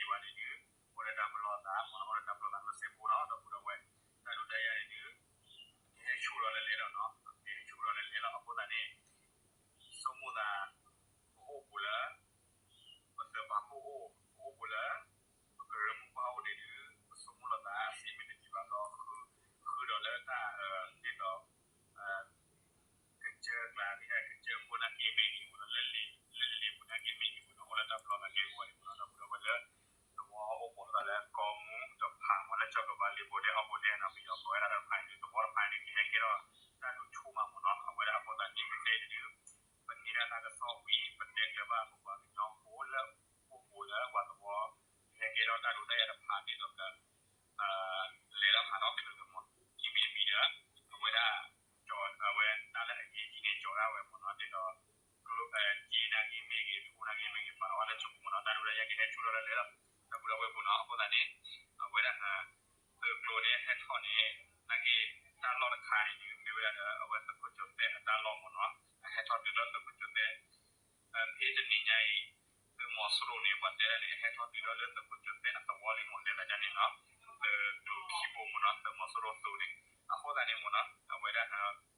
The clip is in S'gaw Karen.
ဝဲန့ၣ်ဒုး အိၣ်ဒီးတၢ်ပလီၢ်သးမ့ၢ်နီၤ အိၣ်ဒီးတၢ်ပလီၢ်သးလၢစဲးဖိနီၤ ဒီပုၢ်ဒီဝဲၢ် တၢ်ဒုးတၢ်ယၤန့ၣ်ဒုး ကဟဲဆူၣ်ထီၣ်လၢလဲၣ်လီၤနီၤ ကဟဲဆူၣ်ထီၣ်လၢလဲၣ်လီၤ အဃိသတးန့ၣ် ဆိကမိၣ်သး ပအိၣ်ပူၤလၢ ပသးပှၢ်ဖိအိၣ် ပအိၣ်ပူၤလၢ ပကရၢမိၢ်ပှၢ်အိၣ်န့ၣ်ဒုး ပဆိကမိၣ်လီၤသးစ့မ့ၢ်တမံၤဘၣ်ဒီး ဃုဒီးလၢတၢ်ဒ်သိး ကစၢၢ်ကျါန့ၣ် ကစၢၢ်ခိၣ်နာ်က့မ့ၢ်ဂ့ၤမ့ၢ်နီၤ လၢလံာ်ပူၤနာ်က့မ့ၢ်ဂ့ၤမ့ၢ်နီၤ အိၣ်လၢတၢ်ပလီၢ်သးကဲအဂီၢ်န့ၣ်မ့ၢ်နီၤ ဒီပုၢ်ဒီဝဲၢ်လၢ သဝီအိၣ်ပိာ်ထီၣ်သးလၢကီၢ်မူတဖၣ်မ့ၢ်လၢကၠီၣ်ကဘၣ်လ့ဘိဒဲးဟီၣ်ဘိဒဲးနီၤ ပယီၤကိးဝဲဒၣ်တၢ်တဖၣ်န့ၣ်ဒုး သဝီတဖၣ်န့ၣ်ဒုး ကဟဲကဲထီၣ်တၢ်ဒုးဆူၣ်မးမ့ၢ်နီၤ အဝဲဒၣ်အဃိသတးန့ၣ် ပတဲန့ၣ်ဒုး ပန့ၢ်ဒၣ်တၢ်ကစီၣ်ဝံၤ ပတဲကျၢၤဘၣ်ပပှၤကညီဖိလၢ အိၣ်ပိာ်လၢပှၤသဝီ ကဟဲကဲထီၣ်တၢ်ဒုးတၢ်ယၤတဖၣ်ဒ်သိးက လဲၤထီၣ်ဟးထီၣ်ချုးမ့ၢ်နီၤ ခံမံၤတမံၤဒီး အဝဲဒၣ် ကၠီ အဝဲတၢ်လၢအရေးကြီးန့ၣ် ကၠီၤဒၣ်ဝဲမ့ၢ်နီၤ ဒ်သိး ကၠ့နာ်က့မ့ၢ်ဂ့ၤ ထိနာ်က့မ့ၢ်ဂ့ၤ ပာ်ဝဲလၢဆိကမိၣ်မ့ၢ်နီၤ တၢ်ဒုးတၢ်ယၤကဟဲဆူၣ်ထီၣ်လၢလဲၣ်လီၤ ဒီပုၢ်ဒီဝဲၢ်ဖိနီၤ အဃိသတးန့ၣ် အဝဲဒၣ် သုးကျိၤန့ၣ်ဟဲထီၣ်န့ၣ် နာ်က့ တၢ်လီၢ်တခါန့ၣ်ဒုး မ့ၢ်ဝဲဒၣ်ဒီး အဝဲသုးခိၣ်ကၠိသဲးအတၢ်လီၢ်မ့ၢ်နီၤ အဟဲထီၣ်တုၤလၢသုးခိၣ်ကၠိသဲး ဖဲတနံၤညါအံၤ သုးမီၤစိရိၤန့ၣ် ပှၤတဲဒၣ်န့ၣ် ဟဲထီၣ်တုၤလီၤလၢသုးခိၣ်ကၠိသဲးအသဝီလံမ့ၢ်တဲသးဒ်န့ၣ်နီၤ သုးကျိၤခံဘိမ့ၢ်နီၤ သုးမီၤစိရိၤသုးန့ၣ် အဃိသတးန့ၣ်မ့ၢ်နီၤ အဝဲဒၣ်